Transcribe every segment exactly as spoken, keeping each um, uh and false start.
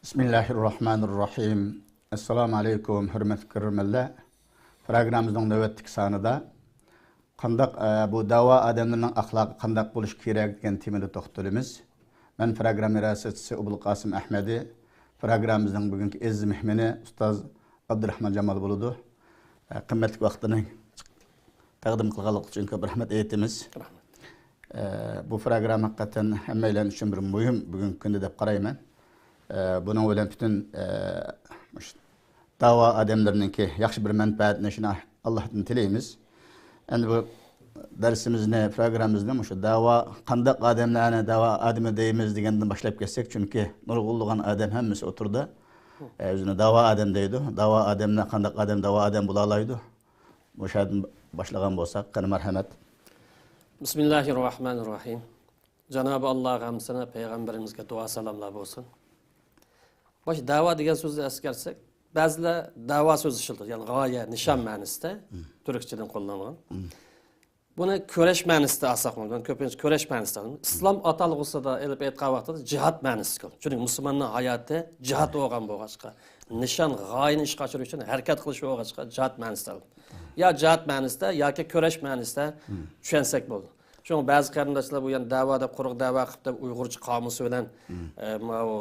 بىسمىللاھىررەھمانىررەھىم. ئەسسالامۇ ئەلەيكۇم، ھۆرمەتلىك كۆرۈرمەنلەر. پروگراممىمىزنىڭ نۆۋەتتىكى سانىدا قانداق، ئە، بۇ دەۋا ئادەملىرىنىڭ ئەخلاقى قانداق بولۇشى كېرەك دېگەن تېمىدا توختىلىمىز. مەن پروگرامما رىياسەتچىسى ئوبۇلقاسىم ئەھمەدى. پروگراممىمىزنىڭ بۈگۈنكى ئەزىز مېھمىنى ئۇستاز ئابدۇراخمان جامال بولىدۇ. ئە، قىممەتلىك ۋاقتىنى تەقدىم قىلغانلىقى ئۈچۈن كۆپ رەھمەت ئېيتىمىز. رەھمەت. ئە، بۇ پروگرامما ھەقىقەتەن ھەممەيلەن ئۈچۈن بىر مۇھىم بۈگۈنكى كۈندە دەپ قارايمەن. ئە، بۇنىڭ بىلەن پۈتۈن، ئە، مۇشۇ دەۋا ئادەملىرىنىڭكى ياخشى بىر مەنپەئەتلىنىشىنى ئاللاھتىن تىلەيمىز. ئەمدى بۇ دەرسىمىزنى، پروگراممىمىزنى مۇشۇ دەۋا، قانداق ئادەملەرنى دەۋا ئادىمى دەيمىز دېگەندىن باشلاپ كەتسەك، چۈنكى نۇرغۇنلىغان ئادەم ھەممىسى ئوتتۇرىدا، ئە، ئۆزىنى دەۋا ئادەم دەيدۇ. دەۋا ئادەملەر قانداق ئادەم دەۋا ئادەم بولالايدۇ؟ مۇشۇ يەردىن باشلىغان بولساق، قېنى، مەرھەمەت. بىسمىللاھىررەھمانىررەھىم. جانابى ئاللاغا ھەمسىنە پەيغەمبىرىمىزگە دۇئا سالاملار بولسۇن. باش دەۋا دېگەن سۆزنى ئەسكەرتسەك، بەزىلەر دەۋا سۆزى ئىشلىتىدۇ، يەنى غايە، نىشان مەنىسىدە تۈركچىدىن قوللانغان. بۇنى كۈرەش مەنىسىدە ئالساق بولىدۇ. كۆپىنچە كۈرەش مەنىسىدە ئالىمىز. ئىسلام ئاتالغۇسىدا ئېلىپ ئېيتقان ۋاقتىدا جىھاد مەنىسىدە كېلىدۇ. چۈنكى مۇسۇلماننىڭ ھاياتى جىھاد بولغان بولغاچقا، نىشان، غايىنى ئىشقا ئاشۇرۇش ئۈچۈن ھەرىكەت قىلىش بولغاچقا، جىھاد مەنىسىدە ئالىمىز. يا جىھاد مەنىسىدە ياكى كۈرەش مەنىسىدە چۈشەنسەك بولىدۇ. شۇڭا بەزى قېرىنداشلار بۇ يەنە دەۋا دەپ، قۇرۇق دەۋا قىلىپ دەپ، ئۇيغۇرچە قامۇس بىلەن، ئە، ماۋۇ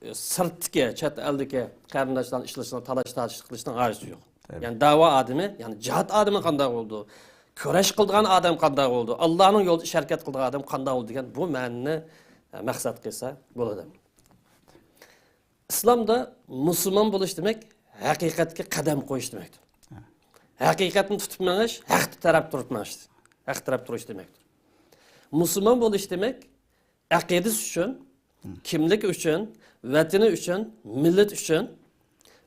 سىرتتىكى، چەت ئەلدىكى قېرىنداشلارنى ئىشلىتىشنىڭ، تالاش تارتىش قىلىشنىڭ ھاجىتى يوق. يەنى دەۋا ئادىمى، يەنى جىھاد ئادىمى قانداق بولىدۇ؟ كۈرەش قىلىدىغان ئادەم قانداق بولىدۇ؟ ئاللانىڭ يولىدا ئىش ھەرىكەت قىلىدىغان ئادەم قانداق بولىدۇ دېگەن بۇ مەنىنى، ئە، مەقسەت قىلسا بولىدۇ. ئىسلامدا مۇسۇلمان بولۇش دېمەك، ھەقىقەتكە قەدەم قويۇش دېمەكتۇر. ھەقىقەتنى تۇتۇپ مېڭىش، ھەق تەرەپ تۇرۇپ مېڭىش، ھەق تەرەپ تۇرۇش دېمەكتۇر. مۇسۇلمان بولۇش دېمەك، ئەقىدىسى ئۈچۈن، كىملىكى ئۈچۈن، ۋەتىنى ئۈچۈن، مىللىتى ئۈچۈن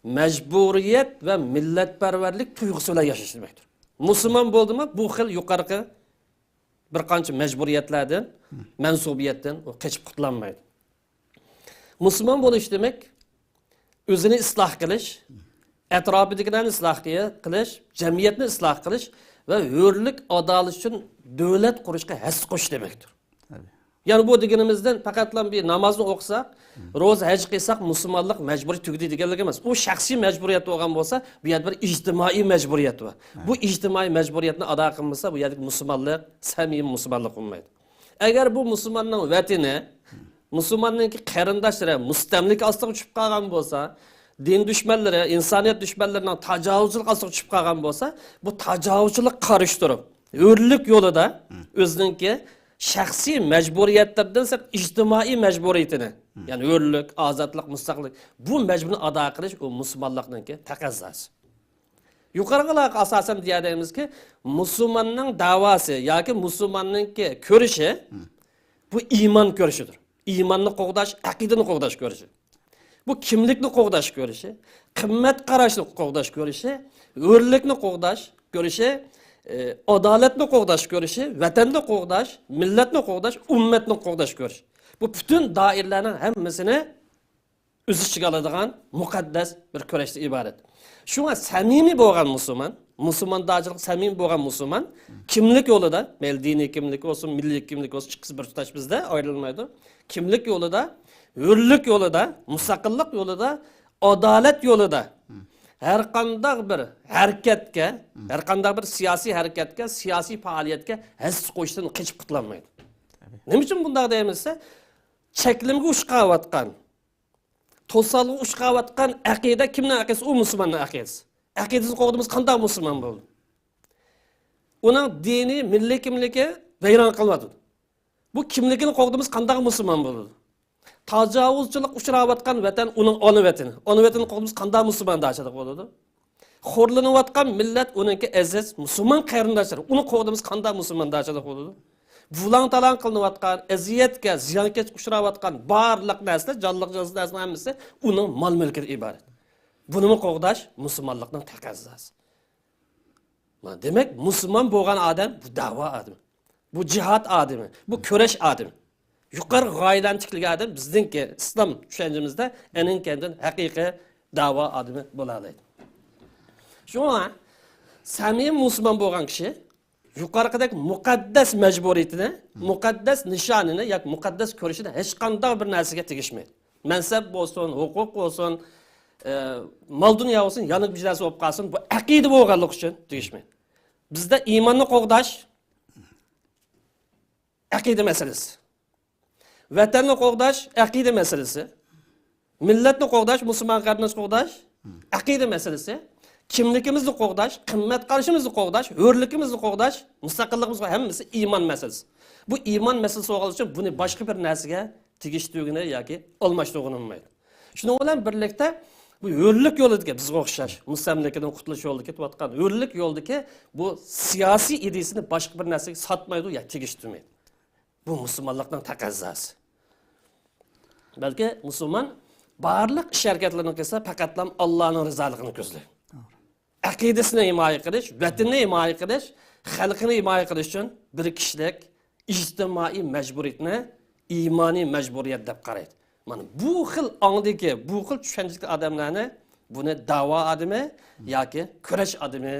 مەجبۇرىيەت ۋە مىللەتپەرۋەرلىك تۇيغۇسى بىلەن ياشاش دېمەكتۇر. مۇسۇلمان بولدىمۇ، بۇ خىل يۇقىرىقى بىر قانچە مەجبۇرىيەتلەردىن، مەنسۇبىيەتتىن ئۇ قېچىپ قۇتۇلالمايدۇ. مۇسۇلمان بولۇش دېمەك، ئۆزىنى ئىسلاھ قىلىش، ئەتراپىدىكىلەرنى ئىسلاھ قىلىش، جەمئىيەتنى ئىسلاھ قىلىش ۋە ھۆرلۈك، ئادالەت ئۈچۈن دۆلەت قۇرۇشقا ھەسسە قوشۇش دېمەكتۇر. يەنى بۇ دېگىنىمىزدىن پەقەتلا بىر نامازنى ئوقۇساق، روزا، ھەج قىلساق، مۇسۇلمانلىق مەجبۇرىي تۈگىدى دېگەنلىك ئەمەس. ئۇ شەخسىي مەجبۇرىيەت بولغان بولسا، بۇ يەردە بىر ئىجتىمائىي مەجبۇرىيەت بار. بۇ ئىجتىمائىي مەجبۇرىيەتنى ئادا قىلمىسا، بۇ يەردىكى مۇسۇلمانلىق سەمىمىي مۇسۇلمانلىق بولمايدۇ. ئەگەر بۇ مۇسۇلماننىڭ ۋەتىنى، مۇسۇلماننىڭكى قېرىنداشلىرى مۇستەملىكە ئاستىغا چۈشۈپ قالغان بولسا، دىن دۈشمەنلىرى، ئىنسانىيەت دۈشمەنلىرىنىڭ تاجاۋۇزچىلىق ئاستىغا چۈشۈپ قالغان بولسا، بۇ تاجاۋۇزچىلىققا قارشى تۇرۇپ، ھۆرلۈك يولىدا ئۆزىنىڭكى شەخسىي مەجبۇرىيەتلىرىدىن سىرت ئىجتىمائىي مەجبۇرىيىتىنى، يەنى ھۆرلۈك، ئازادلىق، مۇستەقىللىق، بۇ مەجبۇرنى ئادا قىلىش ئۇ مۇسۇلمانلىقنىڭكى تەقەززاسى. يۇقىرىقىلارغا ئاساسەن دېيەلەيمىزكى، مۇسۇلماننىڭ دەۋاسى ياكى مۇسۇلماننىڭكى كۆرۈشى، بۇ ئىمان كۆرۈشىدۇر. ئىماننى قوغداش، ئەقىدىنى قوغداش كۆرۈشى. بۇ كىملىكنى قوغداش كۆرۈشى، قىممەت قاراشنى قوغداش كۆرۈشى، ھۆرلۈكنى قوغداش كۆرۈشى، ئە، ئادالەتنى قوغداش كۆرۈشى، ۋەتەننى قوغداش، مىللەتنى قوغداش، ئۈممەتنى قوغداش كۆرۈشى. بۇ پۈتۈن دائىرىلەرنىڭ ھەممىسىنى ئۆز ئىچىگە ئالىدىغان مۇقەددەس بىر كۈرەشتىن ئىبارەت. شۇڭا سەمىمىي بولغان مۇسۇلمان، مۇسۇلماندارچىلىق سەمىمىي بولغان مۇسۇلمان كىملىك يولىدا، مەيلى دىنىي كىملىك بولسۇن، مىللىي كىملىك بولسۇن، ئىككىسى بىر تۇتاش بىزدە ئايرىلمايدۇ. كىملىك يولىدا، ھۆرلۈك يولىدا، مۇستەقىللىق يولىدا، ئادالەت يولىدا ھەر قانداق بىر ھەرىكەتكە، ھەر قانداق بىر سىياسىي ھەرىكەتكە، سىياسىي پائالىيەتكە ھەسسە قوشۇشتىن قېچىپ قۇتۇلالمايدۇ. نېمە ئۈچۈن بۇنداق دەيمىز دېسە، چەكلىمىگە ئۇچراۋاتقان، توسالغۇغا ئۇچراۋاتقان ئەقىدە كىمنىڭ ئەقىدىسى؟ ئۇ مۇسۇلماننىڭ ئەقىدىسى. ئەقىدىسىنى قوغدىمىسا قانداق مۇسۇلمان بولىدۇ؟ ئۇنىڭ دىنىي، مىللىي كىملىكى ۋەيران قىلىنىۋاتىدۇ. بۇ كىملىكىنى قوغدىمىسا قانداق مۇسۇلمان بولىدۇ؟ تاجاۋۇزچىلىققا ئۇچراۋاتقان ۋەتەن ئۇنىڭ ئانا ۋەتىنى. ئانا ۋەتىنىنى قوغدىمىسا قانداق مۇسۇلماندارچىلىق بولىدۇ؟ خورلىنىۋاتقان مىللەت ئۇنىڭكى ئەزىز مۇسۇلمان قېرىنداشلىرى. ئۇنى قوغدىمىسا قانداق مۇسۇلماندارچىلىق بولىدۇ؟ بۇلاڭ-تالاڭ قىلىنىۋاتقان، ئەزىيەتكە، زىيانكەشلىككە ئۇچراۋاتقان بارلىق نەرسىلەر، جانلىق جانسىز نەرسىنىڭ ھەممىسى ئۇنىڭ مال-مۈلكىدىن ئىبارەت. بۇنىمۇ قوغداش مۇسۇلمانلىقنىڭ تەقەززاسى. دېمەك، مۇسۇلمان بولغان ئادەم بۇ دەۋا ئادىمى، بۇ جىھاد ئادىمى، بۇ كۈرەش ئادىمى. يۇقىرى غايىلەرنى تىكلىگەن ئادەم بىزنىڭكى ئىسلام چۈشەنچىمىزدە ئېنىڭ كەينىدىن ھەقىقىي دەۋا ئادىمى بولالايدۇ. شۇڭا سەمىمىي مۇسۇلمان بولغان كىشى يۇقىرىقىدەك مۇقەددەس مەجبۇرىيىتىنى، مۇقەددەس نىشانىنى ياكى مۇقەددەس كۈرىشىنى ھېچقانداق بىر نەرسىگە تېگىشمەيدۇ. مەنسەپ بولسۇن، ھوقۇق بولسۇن، ئە، مال-دۇنيا بولسۇن، يەنە بىر نەرسە بولۇپ قالسۇن، بۇ ئەقىدە بولغانلىقى ئۈچۈن تېگىشمەيدۇ. بىزدە ئىماننى قوغداش، ئەقىدە مەسىلىسى. ۋەتەننى قوغداش ئەقىدە مەسىلىسى. مىللەتنى قوغداش، مۇسۇلمان قېرىنداشنى قوغداش ئەقىدە مەسىلىسى. كىملىكىمىزنى قوغداش، قىممەت قارىشىمىزنى قوغداش، ھۆرلۈكىمىزنى قوغداش، مۇستەقىللىقىمىزنى قوغداش، ھەممىسى ئىمان مەسىلىسى. بۇ ئىمان مەسىلىسى بولغانلىقى ئۈچۈن بۇنى باشقا بىر نەرسىگە تېگىشتۈرگىنى ياكى ئالماشتۇرغىنى بولمايدۇ. شۇنىڭ بىلەن بىرلىكتە بۇ ھۆرلۈك يولىدىكى، بىزگە ئوخشاش مۇستەملىكىدىن قۇتۇلۇش يولىدا كېتىۋاتقان ھۆرلۈك يولىدىكى بۇ سىياسىي ئىدىيىسىنى باشقا بىر نەرسىگە ساتمايدۇ يا تېگىشتۈرمەيدۇ. بۇ مۇسۇلمانلىقنىڭ تەقەززاسى. بەلكى مۇسۇلمان بارلىق ئىش ھەرىكەتلىرىنى قىلسا، پەقەتلا ئاللانىڭ رىزالىقىنى كۆزلەيدۇ. ئەقىدىسىنى ھىمايە قىلىش، ۋەتىنىنى ھىمايە قىلىش، خەلقىنى ھىمايە قىلىش ئۈچۈن بىر كىشىلىك ئىجتىمائىي مەجبۇرىيەتنى ئىمانىي مەجبۇرىيەت دەپ قارايدۇ. مانا بۇ خىل ئاڭدىكى، بۇ خىل چۈشەنچىدىكى ئادەملەرنى بۇنى دەۋا ئادىمى ياكى كۈرەش ئادىمى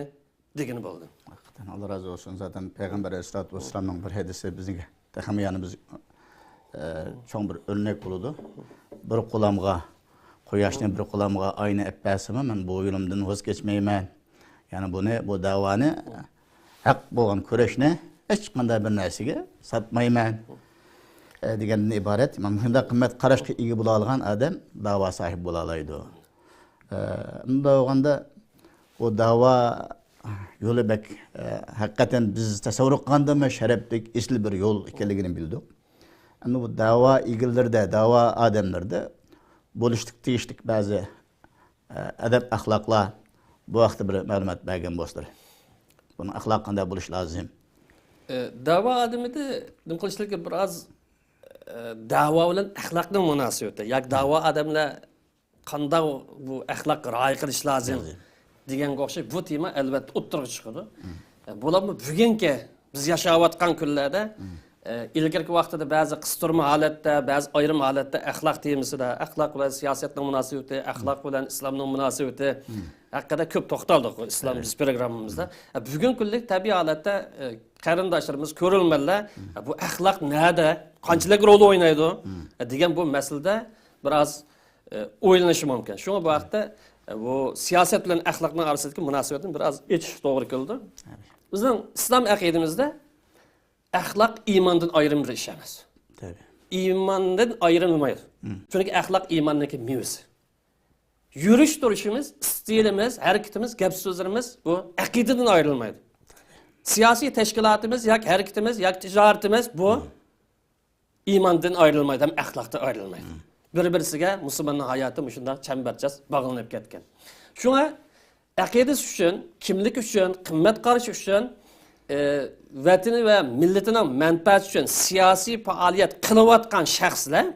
دېگىلى بولىدۇ. ھەقىقەتەن، ئاللا رازى بولسۇن. زاتەن پەيغەمبەر ئەلەيھىسسالاتۇ ۋەسسالامنىڭ بىر ھەدىسى بىزگە تېخىمۇ يەنە بىز، ئە، چوڭ بىر ئۆرنەك بولىدۇ. بىر قۇلامغا قۇياشنى، بىر قۇلامغا ئاينى ئەپ بەرسىمۇ، مەن بۇ يولۇمدىن ۋاز كەچمەيمەن. يەنى بۇنى، بۇ دەۋانى، ھەق بولغان كۈرەشنى ھېچقانداق بىر نەرسىگە ساتمايمەن، ئە، دېگەندىن ئىبارەت. مانا مۇشۇنداق قىممەت قاراشقا ئىگە بولالىغان ئادەم دەۋا ساھىبى بولالايدۇ. ئە، ئۇنداق بولغاندا، ئۇ دەۋا يولى بەك، ئە، ھەقىقەتەن بىز تەسەۋۋۇر قىلغاندىنمۇ شەرەپلىك، ئېسىل بىر يول ئىكەنلىكىنى بىلدۇق. ئەمدى بۇ دەۋا ئىگىلىرىدە، دەۋا ئادەملىرىدە بولۇشلۇق تېگىشلىك بەزى، ئە، ئەدەپ-ئەخلاقلار، بۇ ھەقتە بىر مەلۇمات بەرگەن بولسىلەر. بۇنىڭ ئەخلاقى قانداق بولۇشى لازىم؟ ئە، دەۋا ئادىمىدە نېمە قىلىشلىكى بىر ئاز، ئە، دەۋا بىلەن ئەخلاقنىڭ مۇناسىۋىتى ياكى دەۋا ئادەملەر قانداق بۇ ئەخلاققا رىئايە قىلىش لازىم دېگەنگە ئوخشاش بۇ تېما ئەلۋەتتە ئوتتۇرىغا چىقىدۇ. ئە، بولۇپمۇ بۈگۈنكى بىز ياشاۋاتقان كۈنلەردە، ئە، ئىلگىرىكى ۋاقتىدا بەزى قىستۇرما ھالەتتە، بەزى ئايرىم ھالەتتە ئەخلاق تېمىسىدا، ئەخلاق بىلەن سىياسەتنىڭ مۇناسىۋىتى، ئەخلاق بىلەن ئىسلامنىڭ مۇناسىۋىتى ھەققىدە كۆپ توختالدۇق ئىسلام بىز پروگراممىمىزدا. ئە، بۈگۈنكى كۈنلۈك تەبىئىي ھالەتتە، ئە، قېرىنداشلىرىمىز، كۆرۈرمەنلەر، ئە، بۇ ئەخلاق نەدە، قانچىلىك رول ئوينايدۇ، ئە، دېگەن بۇ مەسىلىدە بىر ئاز ئە، ئويلىنىشى مۇمكىن. شۇڭا بۇ ھەقتە، ئە، بۇ سىياسەت بىلەن ئەخلاقنىڭ ئارىسىدىكى مۇناسىۋەتنى بىر ئاز ئېچىشقا توغرا كېلىدۇ. بىزنىڭ ئىسلام ئەقىدىمىزدە ئەخلاق ئىماندىن ئايرىم بىر ئىش ئەمەس. تەبىئىي. ئىماندىن ئايرىلمايدۇ. چۈنكى ئەخلاق ئىماننىڭكى مېۋىسى. يۈرۈش تۇرۇشىمىز، ئىستىلىمىز، ھەرىكىتىمىز، گەپ سۆزلىرىمىز بۇ ئەقىدىدىن ئايرىلمايدۇ. سىياسىي تەشكىلاتىمىز ياكى ھەرىكىتىمىز ياكى تىجارىتىمىز بۇ ئىماندىن ئايرىلمايدۇ ھەم ئەخلاقتىن ئايرىلمايدۇ. بىر-بىرسىگە مۇسۇلماننىڭ ھاياتى مۇشۇنداق چەمبەرچاس باغلىنىپ كەتكەن. شۇڭا ئەقىدىسى ئۈچۈن، كىملىكى ئۈچۈن، قىممەت قارىشى ئۈچۈن، ئى، ۋەتىنى ۋە مىللىتىنىڭ مەنپەئەتى ئۈچۈن سىياسىي پائالىيەت قىلىۋاتقان شەخسلەر،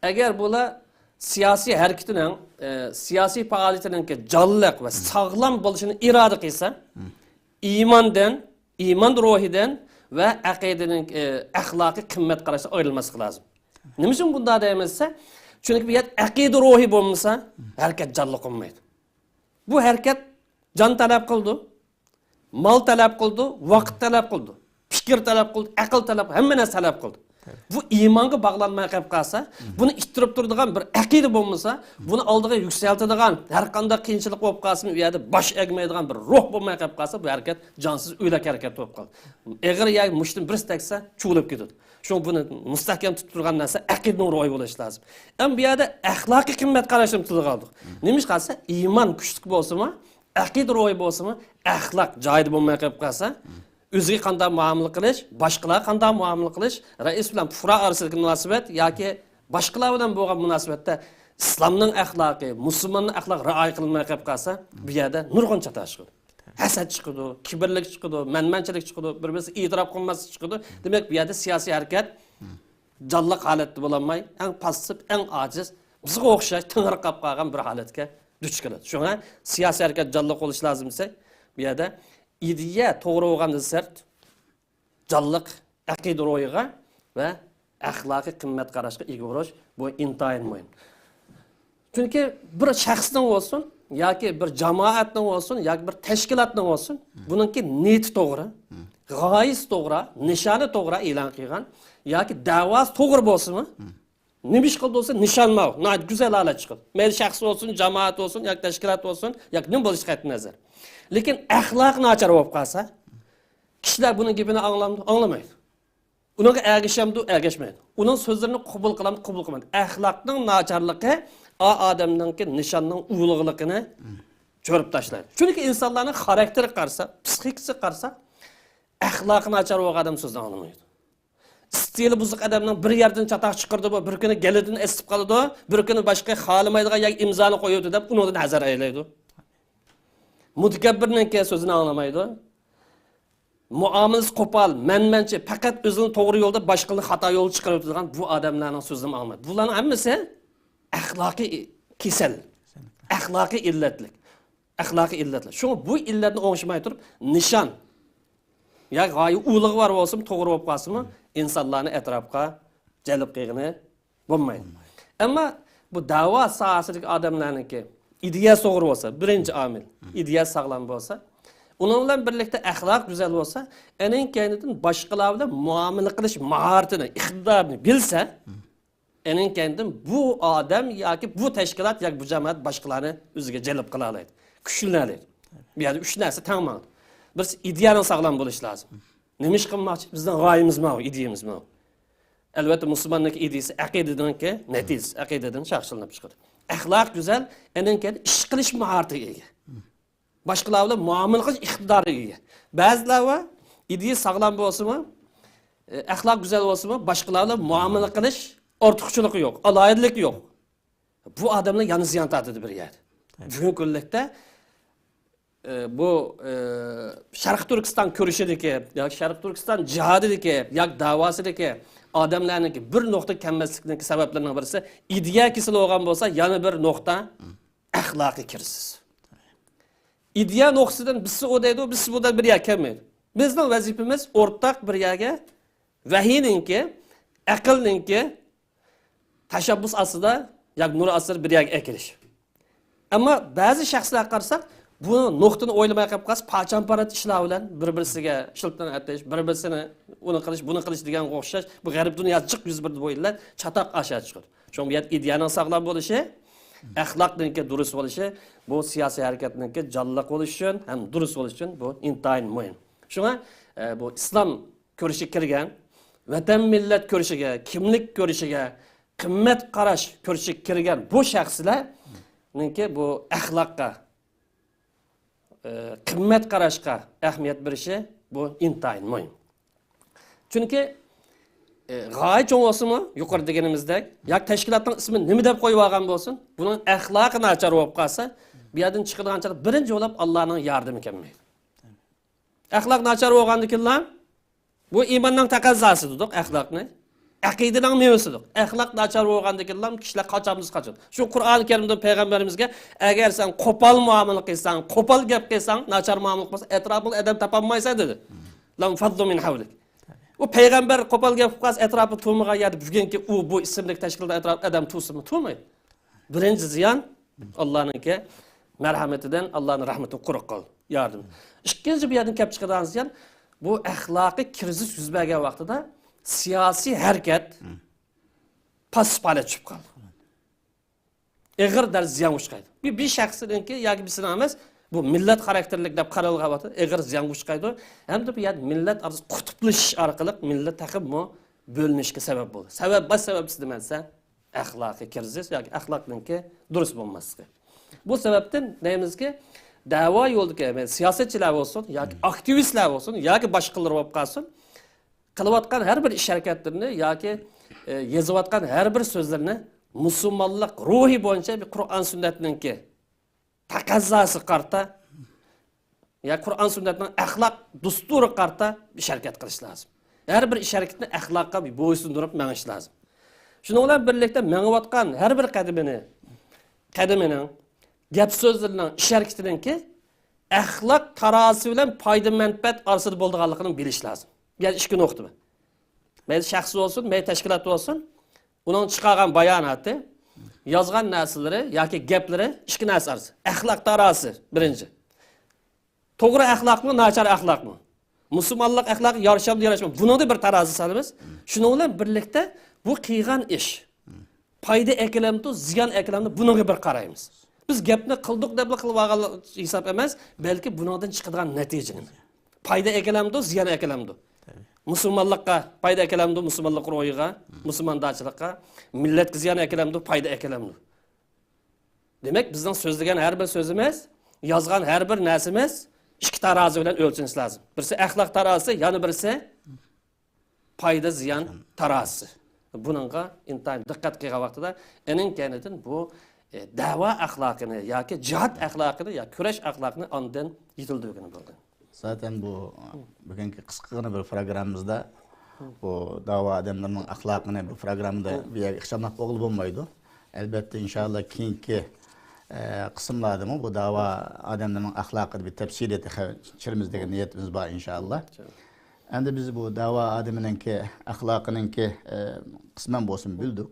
ئەگەر بۇلار سىياسىي ھەرىكىتىنىڭ، ئى، سىياسىي پائالىيىتىنىڭكى جانلىق ۋە ساغلام بولۇشىنى ئىرادە قىلسا، ئىماندىن، ئىمان روھىدىن ۋە ئەقىدىنىڭ، ئە، ئەخلاقىي قىممەت قاراشتىن ئايرىلماسلىقى لازىم. نېمە ئۈچۈن بۇنداق دەيمىز دېسە، چۈنكى بۇ يەردە ئەقىدە روھى بولمىسا، ھەرىكەت جانلىق بولمايدۇ. بۇ ھەرىكەت جان تەلەپ قىلىدۇ، مال تەلەپ قىلىدۇ، ۋاقىت تەلەپ قىلىدۇ، پىكىر تەلەپ قىلىدۇ، ئەقىل تەلەپ، ھەممە نەرسە تەلەپ قىلىدۇ. بۇ ئىمانغا باغلانماي قېلىپ قالسا، بۇنى ئىتتىرىپ تۇرىدىغان بىر ئەقىدە بولمىسا، بۇنى ئالدىغا يۈكسەلتىدىغان ھەر قانداق قىيىنچىلىق بولۇپ قالسىمۇ، ئۇ يەردە باش ئەگمەيدىغان بىر روھ بولماي قېلىپ قالسا، بۇ ھەرىكەت جانسىز ئۆلەك ھەرىكەت بولۇپ قالىدۇ. ئېغىر يەرگە مۇشتىن بىرسى تەگسە، چۇۋۇلۇپ كېتىدۇ. شۇڭا بۇنى مۇستەھكەم تۇتۇپ تۇرغان نەرسە ئەقىدىنىڭ روھى بولۇشى لازىم. ئەمما بۇ يەردە ئەخلاقىي قىممەت قاراشنى تىلغا ئالدۇق. نېمىشقا دېسە، ئىمان كۈچلۈك بولسىمۇ، ئەقىدە روھى بولسىمۇ، ئەخلاق جايىدا بولماي قېلىپ قالسا، ئۆزىگە قانداق مۇئامىلە قىلىش، باشقىلارغا قانداق مۇئامىلە قىلىش، رەئىس بىلەن پۇقرا ئارىسىدىكى مۇناسىۋەت ياكى باشقىلار بىلەن بولغان مۇناسىۋەتتە ئىسلامنىڭ ئەخلاقى، مۇسۇلماننىڭ ئەخلاقى رىئايە قىلىنماي قېلىپ قالسا، بۇ يەردە نۇرغۇن چاتا چىقىدۇ. ھەسەت چىقىدۇ، كىبىرلىك چىقىدۇ، مەنمەنچىلىك چىقىدۇ، بىر-بىرسىگە ئېتىراپ قىلماسلىق چىقىدۇ. دېمەك، بۇ يەردە سىياسىي ھەرىكەت جانلىق ھالەتتە بولالماي، ئەڭ پاسسىپ، ئەڭ ئاجىز، بىزگە ئوخشاش تېڭىرقاپ قالغان بىر ھالەتكە دۇچ كېلىدۇ. شۇڭا سىياسىي ھەرىكەت جانلىق بولۇشى لازىم دېسەك، بۇ يەردە ئىدىيە توغرا بولغاندىن سىرت، جانلىق ئەقىدە روھىغا ۋە ئەخلاقىي قىممەت قاراشقا ئىگە بولۇش، بۇ ئىنتايىن مۇھىم. چۈنكى بىر شەخسنىڭ بولسۇن، ياكى بىر جامائەتنىڭ بولسۇن، ياكى بىر تەشكىلاتنىڭ بولسۇن، بۇنىڭكى نىيىتى توغرا، غايىسى توغرا، نىشانى توغرا ئېلان قىلغان ياكى دەۋاسى توغرا بولسىمۇ، نېمە ئىش قىلدى بولسا، نىشان ماۋۇ. ناھايىتى گۈزەل ھالەت چىقىدۇ. مەيلى شەخس بولسۇن، جامائەت بولسۇن، ياكى تەشكىلات بولسۇن، ياكى نېمە بولۇشى قەتئىي نەزەر. لېكىن ئەخلاقى ناچار بولۇپ قالسا، كىشىلەر بۇنىڭ گېپىنى ئاڭلامدۇ؟ ئاڭلىمايدۇ. ئۇنىڭغا ئەگىشەمدۇ؟ ئەگەشمەيدۇ. ئۇنىڭ سۆزلىرىنى قوبۇل قىلامدۇ؟ قوبۇل قىلمايدۇ. ئەخلاقنىڭ ناچارلىقى ئا ئادەمنىڭكى نىشاننىڭ ئۇۋىلىقلىقىنى چۆرۈپ تاشلايدۇ. چۈنكى ئىنسانلارنىڭ خاراكتېرىگە قارىساق، پسىخىكىسىغا قارىساق، ئەخلاقى ناچار بولغان ئادەم سۆزنى ئاڭلىمايدۇ. ئىستىلى بۇزۇق ئادەمنىڭ بىر يەردىن چاتاق چىقىرىدۇ، بىر كۈنى گېلىدىن ئېسىپ قالىدۇ، بىر كۈنى باشقا خالىمايدىغان ياكى ئىمزانى قويۇۋېتىدۇ دەپ ئۇنىڭدىن ھەزەر ئەيلەيدۇ. مۇتەكەببىرنىڭكى سۆزىنى ئاڭلىمايدۇ. مۇئامىلىسى قوپال، مەنمەنچى، پەقەت ئۆزىنى توغرا يولدا، باشقىلارنى خاتا يولدا چىقىرىۋېتىدىغان بۇ ئادەملەرنىڭ سۆزىنى ئاڭلىمايدۇ. بۇلارنىڭ ھەممىسى ئەخلاقىي كېسەل، ئەخلاقىي ئىللەتلىك. ئەخلاقىي ئىللەتلەر. شۇڭا بۇ ئىللەتنى ئوڭشىماي تۇرۇپ، نىشان يا غايە ئۇلىغى بار بولسىمۇ، توغرا بولۇپ قالسىمۇ، ئىنسانلارنى ئەتراپقا جەلپ قىلغىنى بولمايدۇ. ئەمما بۇ دەۋا ساھەسىدىكى ئادەملەرنىڭكى ئىدىيە توغرا بولسا، بىرىنچى ئامىل، ئىدىيە ساغلام بولسا، ئۇنىڭ بىلەن بىرلىكتە ئەخلاق گۈزەل بولسا، ئەنىڭ كەينىدىن باشقىلار بىلەن مۇئامىلە قىلىش ماھارىتىنى، ئىقتىدارىنى بىلسە، ئەنىڭ كەينىدىن بۇ ئادەم ياكى بۇ تەشكىلات ياكى بۇ جامائەت باشقىلارنى ئۆزىگە جەلپ قىلالايدۇ، كۈچلىنەلەيدۇ. بۇ يەردە ئۈچ نەرسە تەڭ ماڭىدۇ. بىرسى، ئىدىيەنىڭ ساغلام بولۇشى لازىم. نېمە ئىش قىلماقچى؟ بىزنىڭ غايىمىز ماۋۇ، ئىدىيەمىز ماۋۇ. ئەلۋەتتە، مۇسۇلماننىڭكى ئىدىيىسى ئەقىدىنىڭكى نەتىجىسى، ئەقىدىدىن شاخلىنىپ چىقىدۇ. ئەخلاق گۈزەل، ئەنىڭ كەينىدىن ئىش قىلىش ماھارىتىگە ئىگە. باشقىلار بىلەن مۇئامىلە قىلىش ئىقتىدارىغا ئىگە. بەزىلەر بار، ئىدىيە ساغلام بولسىمۇ، ئەخلاق گۈزەل بولسىمۇ، باشقىلار بىلەن مۇئامىلە قىلىش ئارتۇقچىلىقى يوق، ئالاھىدىلىكى يوق. بۇ ئادەملەر يەنە زىيان تارتىدۇ بىر يەردە. بۈگۈنكى كۈنلۈكتە، ئە، بۇ، ئە، شەرقىي تۈركىستان كۈرىشىدىكى ياكى شەرقىي تۈركىستان جىھادىدىكى ياكى دەۋاسىدىكى ئادەملەرنىڭكى بىر نۇقتا كەلمەسلىكىنىڭكى سەۋەبلىرىنىڭ بىرسى، ئىدىيە كېسىلى بولغان بولسا، يەنە بىر نۇقتا ئەخلاقىي كىرىزىس. ئىدىيە نۇقتىسىدىن بىرسى ئۇ دەيدۇ، بىرسى بۇ دەيدۇ، بىر يەرگە كەلمەيدۇ. بىزنىڭ ۋەزىپىمىز ئورتاق بىر يەرگە ۋەھىينىڭكى، ئەقىلنىڭكى تەشەببۇس ئاستىدا ياكى نۇرى ئاستىدا بىر يەرگە ئەكېلىش. ئەمما بەزى شەخسلەرگە قارىساق، بۇ نۇقتىنى ئويلىماي قېلىپ قالسا، پاچان-پارات ئىشلار بىلەن بىر-بىرسىگە شىلتىنى ئەتىش، بىر-بىرسىنى ئۇنى قىلىش، بۇنى قىلىش دېگەنگە ئوخشاش، بۇ غەرب دۇنياسى جىق يۈز بەردى بۇ يىللار، چاتاق ئاشا چىقىدۇ. شۇڭا بۇ يەردە ئىدىيەنىڭ ساغلام بولۇشى، ئەخلاقنىڭكى دۇرۇس بولۇشى، بۇ سىياسىي ھەرىكەتنىڭكى جانلىق بولۇشى ئۈچۈن ھەم دۇرۇس بولۇشى ئۈچۈن بۇ ئىنتايىن مۇھىم. شۇڭا، ئە، بۇ ئىسلام كۈرىشىگە كىرگەن، ۋەتەن مىللەت كۈرىشىگە، كىملىك كۈرىشىگە، قىممەت قاراش كۈرىشىگە كىرگەن بۇ شەخسلەرنىڭكى بۇ ئەخلاققا، ئە، قىممەت قاراشقا ئەھمىيەت بېرىشى بۇ ئىنتايىن مۇھىم. چۈنكى، ئە، غايە چوڭ بولسىمۇ، يۇقىرىدا دېگىنىمىزدەك، ياكى تەشكىلاتنىڭ ئىسمىنى نېمە دەپ قويۇۋالغان بولسۇن، بۇنىڭ ئەخلاقى ناچار بولۇپ قالسا، بۇ يەردىن چىقىدىغان چاغدا بىرىنچى بولۇپ ئاللانىڭ ياردىمى كەلمەيدۇ. ئەخلاق ناچار بولغاندىكىنلا، بۇ ئىماننىڭ تەقەززاسى دېدۇق، ئەخلاقنى. ئەقىدىنىڭ مېۋىسى دېدۇق. ئەخلاق ناچار بولغاندىكىنلا كىشىلەر قاچامدىسى قاچىدۇ. شۇ قۇرئان كەرىمدە پەيغەمبىرىمىزگە، ئەگەر سەن قوپال مۇئامىلە قىلساڭ، قوپال گەپ قىلساڭ، ناچار مۇئامىلە قىلساڭ، ئەتراپىڭدا ئادەم تاپالمايسەن دېدى. لانفضوا من حولك. ئۇ پەيغەمبەر قوپال گەپ قىلىپ قالسا، ئەتراپى تۇرمىغان يەردە بۈگۈنكى ئۇ، بۇ ئىسىملىك تەشكىلاتتا ئەتراپى ئادەم تۇرسىمۇ تۇرمايدۇ. بىرىنچى زىيان، ئاللانىڭكى مەرھەمىتىدىن، ئاللانىڭ رەھمىتىدىن قۇرۇق قال، ياردىم. ئىككىنچى، بۇ يەردىن كەپ چىقىدىغان زىيان، بۇ ئەخلاقىي كىرىزىس يۈز بەرگەن ۋاقتىدا سىياسىي ھەرىكەت پاسسىپ ھالەتكە چۈشۈپ قالىدۇ. ئېغىر دەرىجىدە زىيانغا ئۇچرايدۇ. بىر، بىر شەخسنىڭكى ياكى بىرسىنىڭ ئەمەس، بۇ مىللەت خاراكتېرلىك دەپ قارالغان ۋاقتىدا ئېغىر زىيانغا ئۇچرايدۇ. ھەمدە بۇ يەردە مىللەت ئارىسىدا قۇتۇپلىشىش ئارقىلىق مىللەت تېخىمۇ بۆلۈنۈشكە سەۋەب بولىدۇ. سەۋەب، باش سەۋەبچىسى نېمە دېسە، ئەخلاقىي كىرىزىس ياكى ئەخلاقنىڭكى دۇرۇس بولماسلىقى. بۇ سەۋەبتىن دەيمىزكى، دەۋا يولىدىكى، مەيلى سىياسەتچىلەر بولسۇن ياكى ئاكتىۋىستلار بولسۇن ياكى باشقىلار بولۇپ قالسۇن، قىلىۋاتقان ھەر بىر ئىش ھەرىكەتلىرىنى ياكى، ئە، يېزىۋاتقان ھەر بىر سۆزلىرىنى مۇسۇلمانلىق روھى بويىچە بىر قۇرئان سۈننەتنىڭكى تەقەززاسىغا قارىتا، يا قۇرئان سۈننەتنىڭ ئەخلاق دۇستۇرىغا قارىتا ئىش ھەرىكەت قىلىش لازىم. ھەر بىر ئىش ھەرىكىتىنى ئەخلاققا بويسۇندۇرۇپ مېڭىش لازىم. شۇنىڭ بىلەن بىرلىكتە مېڭىۋاتقان ھەر بىر قەدىمىنى، قەدىمىنىڭ، گەپ سۆزلىرىنىڭ، ئىش ھەرىكىتىنىڭكى ئەخلاق تارازىسى بىلەن پايدا مەنپەئەت ئارىسىدا بولىدىغانلىقىنى بىلىش لازىم. يەنى ئىككى نۇقتا بار. مەيلى شەخس بولسۇن، مەيلى تەشكىلات بولسۇن، ئۇنىڭ چىقارغان باياناتى، يازغان نەرسىلىرى ياكى گەپلىرى ئىككى نەرسە ئارىسى. ئەخلاق تارازىسى بىرىنچى. توغرا ئەخلاقمۇ، ناچار ئەخلاقمۇ؟ مۇسۇلمانلىق ئەخلاقى يارىشامدۇ، ياراشمامدۇ؟ بۇنىڭدا بىر تارازا سالىمىز. شۇنىڭ بىلەن بىرلىكتە بۇ قىلغان ئىش، پايدا ئەكېلەمدۇ، زىيان ئەكېلەمدۇ، بۇنىڭغا بىر قارايمىز. بىز گەپنى قىلدۇق دەپلا قىلىۋالغان ھېساب ئەمەس، بەلكى بۇنىڭدىن چىقىدىغان نەتىجە نېمە؟ پايدا ئەكېلەمدۇ، زىيان ئەكېلەمدۇ؟ مۇسۇلمانلىققا پايدا ئەكېلەمدۇ، مۇسۇلمانلىق روھىغا، مۇسۇلماندارچىلىققا، مىللەتكە زىيان ئەكېلەمدۇ، پايدا ئەكېلەمدۇ؟ دېمەك، بىزنىڭ سۆزلىگەن ھەر بىر سۆزىمىز، يازغان ھەر بىر نەرسىمىز ئىككى تارازى بىلەن ئۆلچىنىشى لازىم. بىرسى ئەخلاق تارازىسى، يەنە بىرسى پايدا زىيان تارازىسى. بۇنىڭغا ئىنتايىن دىققەت قىلغان ۋاقتىدا، ئېنىڭ كەينىدىن بۇ، ئە، دەۋا ئەخلاقىنى ياكى جىھاد ئەخلاقىنى ياكى كۈرەش ئەخلاقىنى ئاندىن يېتىلدۈرگىلى بولىدۇ. زاتەن بۇ بۈگۈنكى قىسقىغىنە بىر پروگراممىمىزدا بۇ داۋا ئادەملىرىنىڭ ئەخلاقىنى بۇ پروگراممىدا بۇ يەرگە ئىخچاملاپ قويغىلى بولمايدۇ. ئەلبەتتە، ئىنشاللا كېيىنكى، ئە، قىسىملاردىمۇ بۇ داۋا ئادەملىرىنىڭ ئەخلاقىنى بىر تەپسىلىي تېخى چۈشۈرىمىز دېگەن نىيىتىمىز بار، ئىنشاللا. ئەمدى بىز بۇ داۋا ئادىمىنىڭكى ئەخلاقىنىڭكى، ئە، قىسمەن بولسۇن بىلدۇق.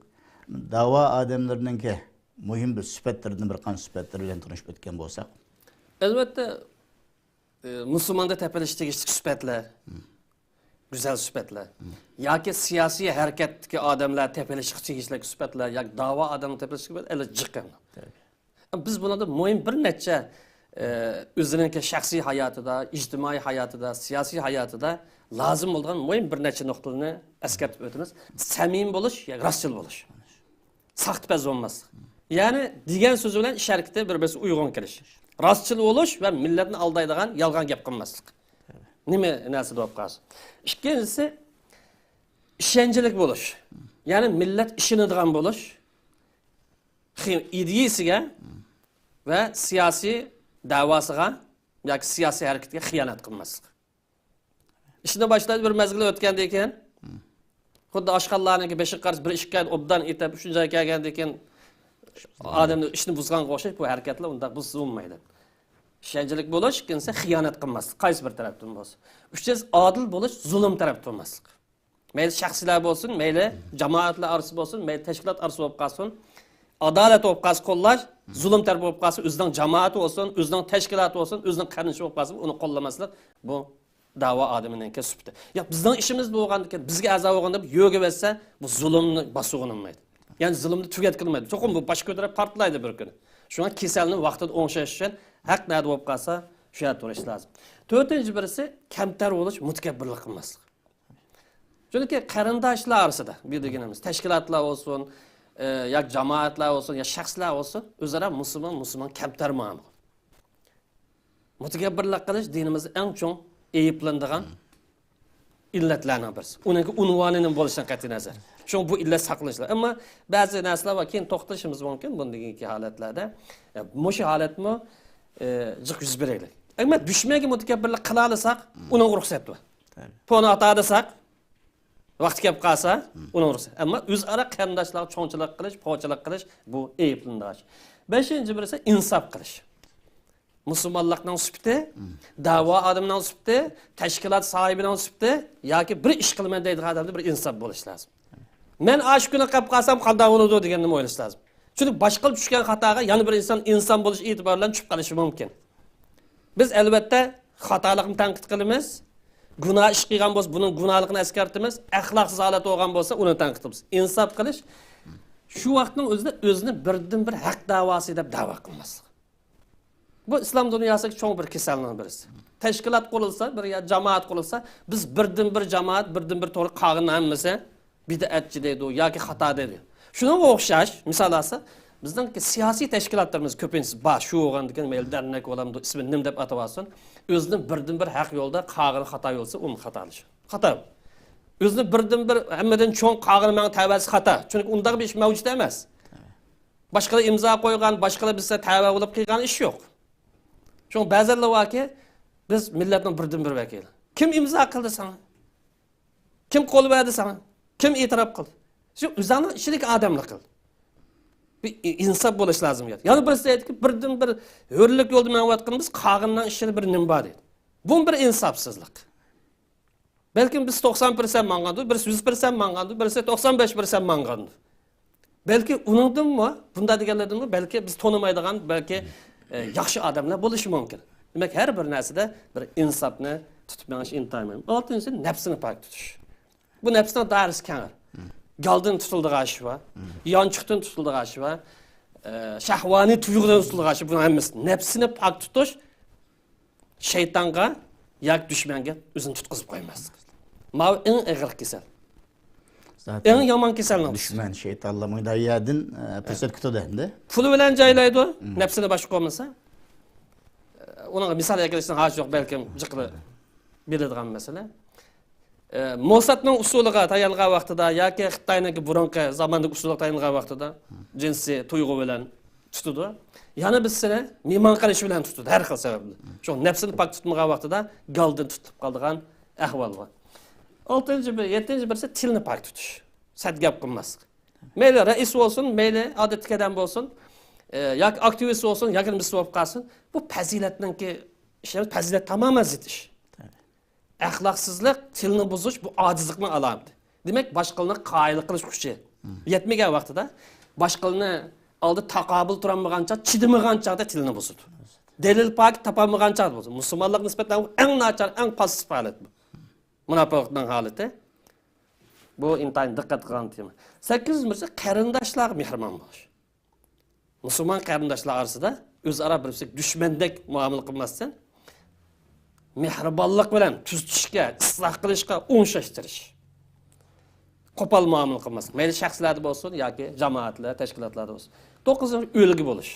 داۋا ئادەملىرىنىڭكى مۇھىم بىر سۈپەتلىرىدىن بىر قانچە سۈپەتلىرى بىلەن تونۇشۇپ ئۆتكەن بولساق. ئەلۋەتتە، ئە، مۇسۇلماندا تېپىلىشى تېگىشلىك سۈپەتلەر، گۈزەل سۈپەتلەر ياكى سىياسىي ھەرىكەتتىكى ئادەملەر تېپىلىشىگە تېگىشلىك سۈپەتلەر ياكى داۋا ئادەملەر تېپىلىشىگە ئەلۋەتتە جىق ئەمدى. بىز بۇنىڭدا مۇھىم بىر نەچچە، ئە، ئۆزىنىڭكى شەخسىي ھاياتىدا، ئىجتىمائىي ھاياتىدا، سىياسىي ھاياتىدا لازىم بولىدىغان مۇھىم بىر نەچچە نۇقتىلارنى ئەسكەرتىپ ئۆتىمىز. سەمىمىي بولۇش، يا راستچىل بولۇش. ساختىپەز بولماسلىق. يەنى دېگەن سۆزى بىلەن ئىش ھەرىكىتى بىر-بىرسىگە ئۇيغۇن كېلىش. راستچىل بولۇش ۋە مىللەتنى ئالدايدىغان يالغان گەپ قىلماسلىق. نېمە نەرسىدە بولۇپ قالسۇن. ئىككىنچىسى، ئىشەنچلىك بولۇش. يەنى مىللەت ئىشىنىدىغان بولۇش. خىي-، ئىدىيىسىگە ۋە سىياسىي دەۋاسىغا ياكى سىياسىي ھەرىكىتىگە خىيانەت قىلماسلىق. ئىشنى باشلايدۇ، بىر مەزگىل ئۆتكەندىن كېيىن، خۇددى ئاشخانىلارنىڭكى بېشىغا قارىسا، بىر ئىككى ئايدا ئوبدان ئېتىپ، ئۈچىنچى ئاي كەلگەندىن كېيىن ئادەمنى ئىشنى بۇزغانغا ئوخشاش بۇ ھەرىكەتلەر ئۇنداق بۇزۇلمايدۇ. ئىشەنچلىك بولۇش، ئىككىنچىسى خىيانەت قىلماسلىق، قايسى بىر تەرەپتىن بولسا. ئۈچىنچىسى ئادىل بولۇش، زۇلۇم تەرەپتە بولماسلىق. مەيلى شەخسلەر بولسۇن، مەيلى جامائەتلەر ئارىسى بولسۇن، مەيلى تەشكىلات ئارىسى بولۇپ قالسۇن، ئادالەت بولۇپ قالسا قوللاش، زۇلۇم تەرەپ بولۇپ قالسا ئۆزىنىڭ جامائىتى بولسۇن، ئۆزىنىڭ تەشكىلاتى بولسۇن، ئۆزىنىڭ قېرىندىشى بولۇپ قالسا ئۇنى قوللىماسلىق، بۇ داۋا ئادىمىنىڭكى سۈپىتى. ياق، بىزنىڭ ئىشىمىز بولغاندىكىن، بىزگە ئەزا بولغان دەپ يۆگىۋەتسە، بۇ زۇلۇمنى باسقىلى بولمايدۇ. يەنى زۇلۇمنى تۈگەتكىلى بولمايدۇ. چوقۇم بۇ باش كۆتۈرۈپ پارتلايدۇ بىر كۈنى. شۇڭا كېسەلنى ۋاقتىدا ئوڭشاش ئۈچۈن ھەق نەدە بولۇپ قالسا، شۇ يەردە تۇرۇش لازىم. تۆتىنچى بىرسى، كەمتەر بولۇش، مۇتەكەببىرلىك قىلماسلىق. چۈنكى قېرىنداشلار ئارىسىدا، بۇ دېگىنىمىز تەشكىلاتلار بولسۇن، ئە، ياكى جامائەتلەر بولسۇن، يا شەخسلەر بولسۇن، ئۆزئارا مۇسۇلمان، مۇسۇلمان كەمتەر مۇئامىلە. مۇتەكەببىرلىك قىلىش دىنىمىزدا ئەڭ چوڭ ئەيىبلىنىدىغان ئىللەتلەرنىڭ بىرسى. ئۇنىڭكى ئۇنۋانى نېمە بولۇشىدىن قەتئىينەزەر. شۇڭا بۇ ئىللەت ساقلىنىشى لازىم. ئەمما بەزى نەرسىلەر بار، كېيىن توختىلىشىمىز مۇمكىن بۇندىن كېيىنكى ھالەتلەردە. ئە، مۇشۇ ھالەتمۇ، ئە، جىق يۈز بېرەيلى. ئەمما دۈشمەنگە مۇتەكەببىرلىك قىلالىساق، ئۇنىڭغا رۇخسەت بار. پونا ئاتا دېسەك، ۋاقتى كەپ قالسا، ئۇنىڭ رۇخسەت. ئەمما ئۆزئارا قېرىنداشلارغا چوڭچىلىق قىلىش، پوچىلىق قىلىش، بۇ ئەيىبلىنىدىغان ئىش. بەشىنچى بىرسى ئىنساپ قىلىش. مۇسۇلمانلىقنىڭ سۈپىتى، دەۋا ئادىمىنىڭ سۈپىتى، تەشكىلات ساھىبىنىڭ سۈپىتى ياكى بىر ئىش قىلىمەن دەيدىغان ئادەمدە بىر ئىنساپ بولۇش لازىم. مەن ئاشۇ كۈنى قېلىپ قالسام قانداق بولىدۇ دېگەننى ئويلاش لازىم. چۈنكى باشقىلار چۈشكەن خاتاغا يەنە بىر ئىنسان ئىنسان بولۇش ئېتىبارى بىلەن چۈشۈپ قېلىشى مۇمكىن. بىز ئەلۋەتتە خاتالىقنى تەنقىد قىلىمىز. گۇناھ ئىش قىلغان بولسا، بۇنىڭ گۇناھلىقىنى ئەسكەرتىمىز. ئەخلاقسىز ھالەتتە بولغان بولسا، ئۇنى تەنقىد قىلىمىز. ئىنساپ قىلىش، شۇ ۋاقىتنىڭ ئۆزىدە ئۆزىنى بىردىنبىر ھەق دەۋاسى دەپ دەۋا قىلماسلىق. بۇ ئىسلام دۇنياسىدىكى چوڭ بىر كېسەلنىڭ بىرسى. تەشكىلات قۇرۇلسا، بىر يا جامائەت قۇرۇلسا، بىز بىردىنبىر جامائەت، بىردىنبىر تورغا قالغىنىڭ ھەممىسى بىدئەتچى دەيدۇ ياكى خاتا دەيدۇ. شۇنىڭغا ئوخشاش، مىسال ئالسا، بىزنىڭ سىياسىي تەشكىلاتلىرىمىز كۆپىنچىسى بار، شۇ بولغاندىكىن مەيلى دەرنەك بولامدۇ، ئىسمىنى نېمە دەپ ئاتىۋالسۇن، ئۆزىنى بىردىنبىر ھەق يولدا، قالغىنى خاتا يولدا، ئۇمۇ خاتالىشى. خاتا. ئۆزىنى بىردىنبىر ھەممىدىن چوڭ، قالغىنى ماڭا تەۋەسى خاتا. چۈنكى ئۇنداق بىر ئىش مەۋجۇت ئەمەس. باشقىلار ئىمزا قويغان، باشقىلار بىلسە تەۋە بولۇپ قىلغان ئىش يوق. شۇڭا بەزىلەر باركى، بىز مىللەتنىڭ بىردىنبىر ۋەكىلى. كىم ئىمزا قىلدى ساڭا؟ كىم قول بەردى ساڭا؟ كىم ئېتىراپ قىلدى؟ شۇ ئۆزۈڭنىڭ ئىچىدىكى ئادەملا قىل. بىر ئىنساپ بولۇش لازىم. يەنە بىرسى ئېيتتىكى، بىردىنبىر ھۆرلۈك يولدا مېڭىۋاتقىنىمىز، قالغىنىنىڭ ئىچىدە بىر نېمە بار دەيدۇ. بۇمۇ بىر ئىنساپسىزلىق. بەلكىم بىز توقسان پىرسەنت ماڭغاندۇ، بىرسى يۈز پىرسەنت ماڭغاندۇ، بىرسى توقسان بەش پىرسەنت ماڭغاندۇ. بەلكى ئۇنىڭدىنمۇ، بۇنداق دېگەنلەردىنمۇ بەلكى بىز تونۇمايدىغان، بەلكى، ئە، ياخشى ئادەملەر بولۇشى مۇمكىن. دېمەك، ھەر بىر نەرسىدە بىر ئىنساپنى تۇتۇپ مېڭىش ئىنتايىن مۇھىم. ئالتىنچىسى، نەپسىنى پاك تۇتۇش. بۇ نەپسنىڭ دائىرىسى كەڭ. گالدىن تۇتۇلىدىغان ئىش بار، يانچۇقتىن تۇتۇلىدىغان ئىش بار، ئە، شەھۋانىي تۇيغۇدىن تۇتۇلىدىغان ئىش بار. بۇنىڭ ھەممىسى نەپسىنى پاك تۇتۇش شەيتانغا ياكى دۈشمەنگە ئۆزىنى تۇتقۇزۇپ قويماسلىق. ماۋۇ ئەڭ ئېغىر كېسەل. ئەڭ يامان كېسەلنىڭ تۈسى. دۈشمەن شەيتانلار مۇنداق يەردىن، ئە، پۇرسەت كۈتىدۇ ئەمدى. پۇل بىلەن جايلايدۇ، نەپسىنى باشقۇرمىسا. ئە، ئۇنىڭغا مىسال ئەكېلىشنىڭ ھاجىتى يوق، بەلكىم جىقلا بىلىدىغان مەسىلە. ئە، موسادنىڭ ئۇسۇلىغا تايانغان ۋاقتىدا ياكى خىتاينىڭكى بۇرۇنقى زاماندىكى ئۇسۇلىغا تايانغان ۋاقتىدا جىنسىي تۇيغۇ بىلەن تۇتىدۇ. يەنە بىرسىنى مېھمان قىلىش بىلەن تۇتىدۇ، ھەر خىل سەۋەب بىلەن. شۇ نەپسىنى پاك تۇتمىغان ۋاقتىدا گالدىن تۇتۇلۇپ قالىدىغان ئەھۋال بار. ئالتىنچى بىر، يەتتىنچى بىرسى تىلنى پاك تۇتۇش. سەت گەپ قىلماسلىق. مەيلى رەئىس بولسۇن، مەيلى ئادەتتىكى ئادەم بولسۇن، ئە، ياكى ئاكتىۋىست بولسۇن، ياكى نېمىسى بولۇپ قالسۇن، بۇ پەزىلەتنىڭكى ئىشى ئەمەس، پەزىلەت تامامەن زىت ئىش. ئەخلاقسىزلىق، تىلنى بۇزۇش، بۇ ئاجىزلىقنىڭ ئالامىتى. دېمەك، باشقىلارنى قايىل قىلىش كۈچى يەتمىگەن ۋاقتىدا، باشقىلارنى ئالدى تاقابىل تۇرالمىغان چاغ، چىدىمىغان چاغدا تىلنى بۇزىدۇ. دەلىل پاكىت تاپالمىغان چاغدا بۇزىدۇ. مۇسۇلمانلىققا نىسبەتەن ئەڭ ناچار، ئەڭ پاسسىپ ھالەت بۇ. مۇناپىقنىڭ ھالىتى. بۇ ئىنتايىن دىققەت قىلغان تېما. سەككىزىنچى بىرسى قېرىنداشلارغا مېھرىبان بولۇش. مۇسۇلمان قېرىنداشلار ئارىسىدا ئۆزئارا بىر-بىرسىگە دۈشمەندەك مۇئامىلە قىلماستىن، مېھرىبانلىق بىلەن تۈزىتىشكە، ئىسلاھ قىلىشقا، ئوڭشاشتۇرۇش. قوپال مۇئامىلە قىلماسلىق. مەيلى شەخسلەردە بولسۇن ياكى جامائەتلەر، تەشكىلاتلاردا بولسۇن. توققۇزىنچى، ئۈلگە بولۇش.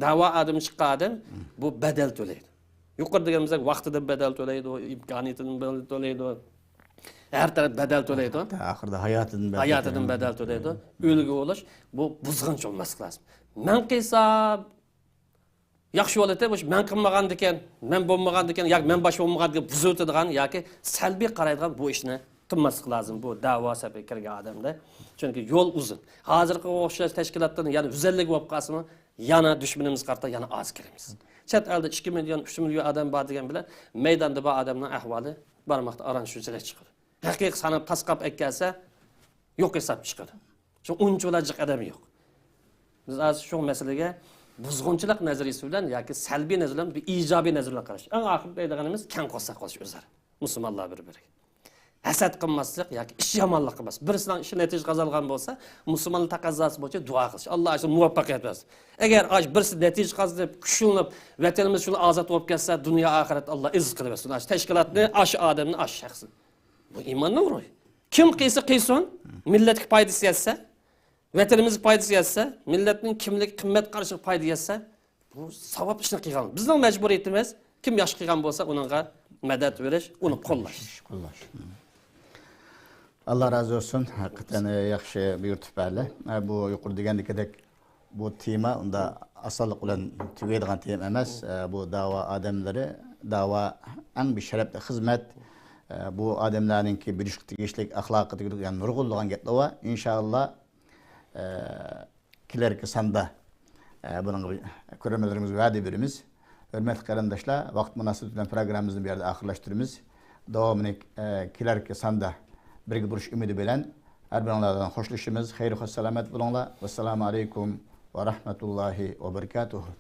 دەۋا ئادىمى چىققان ئادەم بۇ بەدەل تۆلەيدۇ. يۇقىرىدا دېگىنىمىزدەك ۋاقتىدىن بەدەل تۆلەيدۇ، ئىمكانىيىتىدىن بەدەل تۆلەيدۇ. ھەر تەرەپ بەدەل تۆلەيدۇ. ھەتتا ئاخىرىدا ھاياتىدىن بەدەل ھاياتىدىن تۆلەيدۇ. بەدەل تۆلەيدۇ. ئۈلگە بولۇش، بۇ بۇزغۇنچى بولماسلىق لازىم. مەن قىلسا ياخشى بولاتتى، مۇشۇ مەن قىلمىغاندىكىن، مەن بولمىغاندىكىن ياكى مەن باش بولمىغاندىكىن بۇزۇۋېتىدىغان ياكى سەلبىي قارايدىغان بۇ ئىشنى قىلماسلىق لازىم، بۇ دەۋا سەپىگە كىرگەن ئادەمدە. چۈنكى يول ئۇزۇن. ھازىرقىغا ئوخشاش تەشكىلاتتىن يەنە يۈز ئەللىك بولۇپ قالسىمۇ، يەنە دۈشمىنىمىزگە قارىتا يەنە ئاز كىرىمىز. چەت ئەلدە ئىككى مىليون، ئۈچ مىليون ئادەم بار دېگەن بىلەن مەيداندا بار ئادەمنىڭ ئەھۋالى بارماقتا ئاران شۇنچىلىك چىقىدۇ. ھەقىقىي ساناپ تاسقاپ ئەكەلسە، يوق ھېساب چىقىدۇ. شۇ ئۇنچىۋالا جىق ئادەم يوق. بىز ھازىر شۇ مەسىلىگە بۇزغۇنچىلىق نەزەرىيىسى بىلەن ياكى سەلبىي نەزەر بىلەن، بىر ئىجابىي نەزەر بىلەن قاراش. ئەڭ ئاخىرىدا دەيدىغىنىمىز كەڭ قورساق بولۇش ئۆزئارا. مۇسۇلمانلار بىر-بىرىگە. ھەسەت قىلماسلىق ياكى ئىش يامانلىق قىلماس. بىرسىنىڭ ئىشى نەتىجە قازانغان بولسا، مۇسۇلمانلار تەقەززاسى بويىچە دۇئا قىلىش. ئاللا ئاشۇ مۇۋەپپەقىيەت بەرسۇن. ئەگەر ئاش بىرسى نەتىجە قازىنىپ، كۈچلىنىپ، ۋەتىنىمىز شۇنى ئازاد بولۇپ كەتسە، دۇنيا ئاخىرەت ئاللا ئىززەت قىلىۋەرسۇن. ئاشۇ تەشكىلاتنى، ئاشۇ ئادەمنى، ئاشۇ شەخسنى. بۇ ئىماننىڭ روھى. كىم قىلسا قىلسۇن، مىللەتكە پايدىسى يەتسە، ۋەتىنىمىزگە پايدىسى يەتسە، مىللەتنىڭ كىملىك قىممەت قارىشىغا پايدا يەتسە، بۇ ساۋاب ئىشنى قىلغان. بىزنىڭ مەجبۇرىيىتىمىز، كىم ياخشى قىلغان بولسا، ئۇنىڭغا مەدەت بېرىش، ئۇنى قوللاش. قوللاش. ئاللا رازى بولسۇن. ھەقىقەتەن ياخشى بۇيرۇتۇپ بەردى. بۇ يۇقىرىدا دېگەندىكىدەك، بۇ تېما ئۇنداق ئاسانلىق بىلەن تۈگەيدىغان تېما ئەمەس. بۇ دەۋا ئادەملىرى، دەۋا ئەڭ بىر شەرەپلىك خىزمەت. بۇ ئادەملەرنىڭكى بىلىشكە تېگىشلىك، ئەخلاققا تېگىشلىك، يەنى نۇرغۇنلىغان گەپلەر بار. ئىنشائاللا، ئە، كېلەركى ساندا، ئە، بۇنىڭغا بىر كۆرۈرمەنلىرىمىزگە ۋەدە بېرىمىز. ھۆرمەتلىك قېرىنداشلار، ۋاقىت مۇناسىۋىتى بىلەن پروگراممىمىزنى بۇ يەردە ئاخىرلاشتۇرىمىز. داۋامىنى، ئە، كېلەركى ساندا بىرگە بولۇش ئۈمىدى بىلەن ھەر بىرىڭلار بىلەن خوشلىشىمىز. خەير خوش سالامەت بولۇڭلار. ۋەسسالامۇ ئەلەيكۇم ۋە رەھمەتۇللاھى ۋە بەرىكاتۇھۇ.